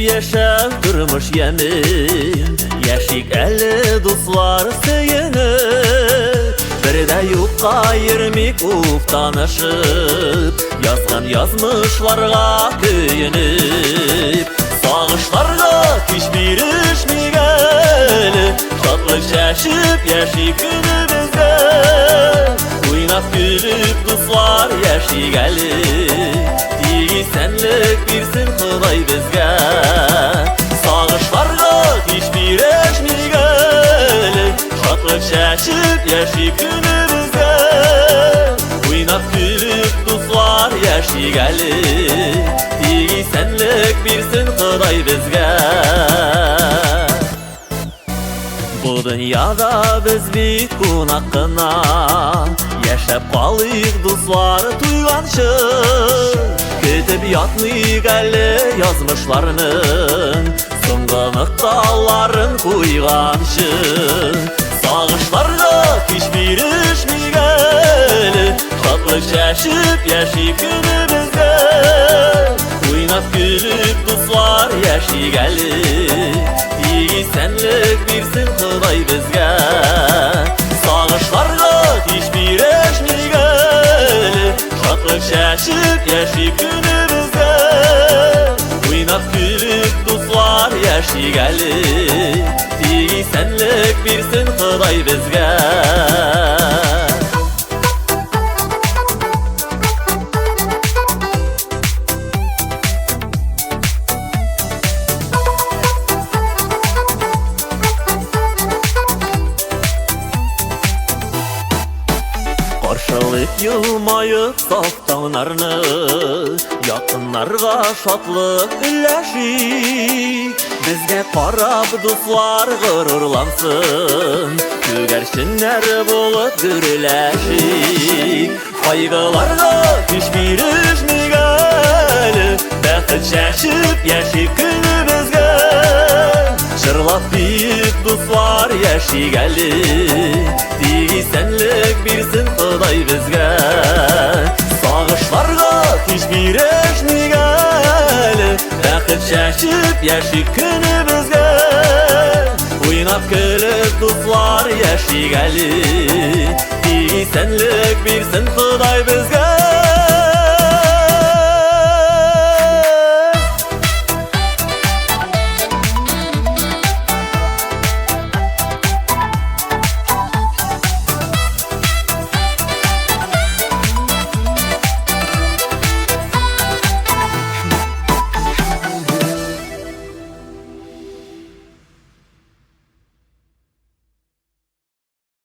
яшәү тормыш ямен. Яшик әле, дуслар, сөенеп, бер дә юкка йөрмик уфтанышып, язган язмышларга көенеп. Сагышларга һич бирешмик әле, шатлык чәчеп яшик көнебездә. Уйнап көлеп, дуслар, яшик әле, тик исәнлек бирсен Ходай безгә. Сагышларга һич бирешмик әле, шатлык чәчеп яшик көнебездә. Уйнап көлеп, дуслар, яшик әле, тик исәнлек бирсен Ходай безгә. Бу дөньяда без бит кунак кына, яшәп калыйк, дуслар, туйганчы. Көтеп ятмыйк әле язмышларның соңгы нокталарын куйганчы. Сагышларга һич бирешмик әле, шатлык чәчеп яшик көнебездә. Уйнап көлеп, дуслар, яшик әле, тик исәнлек бирсен Ходай безгә. Сагышларга һич бирешмик әле, шатлык чәчеп яшик көнебездә. Уйнап көлеп, дуслар, яшик әле, тик исәнлек бирсен Ходай безгә. Каршылык елмаеп саф таңнарны, якыннарга шатлык өләшик. Безгә карап дуслар горурлансын, күгәрченнәр булып гөрләшик. Кайгыларга һич бирешмик әле, бәхет чәчеп яшик көнебезгә. Җырлап биеп, дуслар, яшик әле, тик исәнлек бирсен Ходай безгә. Сагышларга һич бирешмик әле, бәхет чәчеп яшик көнебезгә. Уйнап көлеп, дуслар, яшик әле, тик исәнлек бирсен Ходай безгә.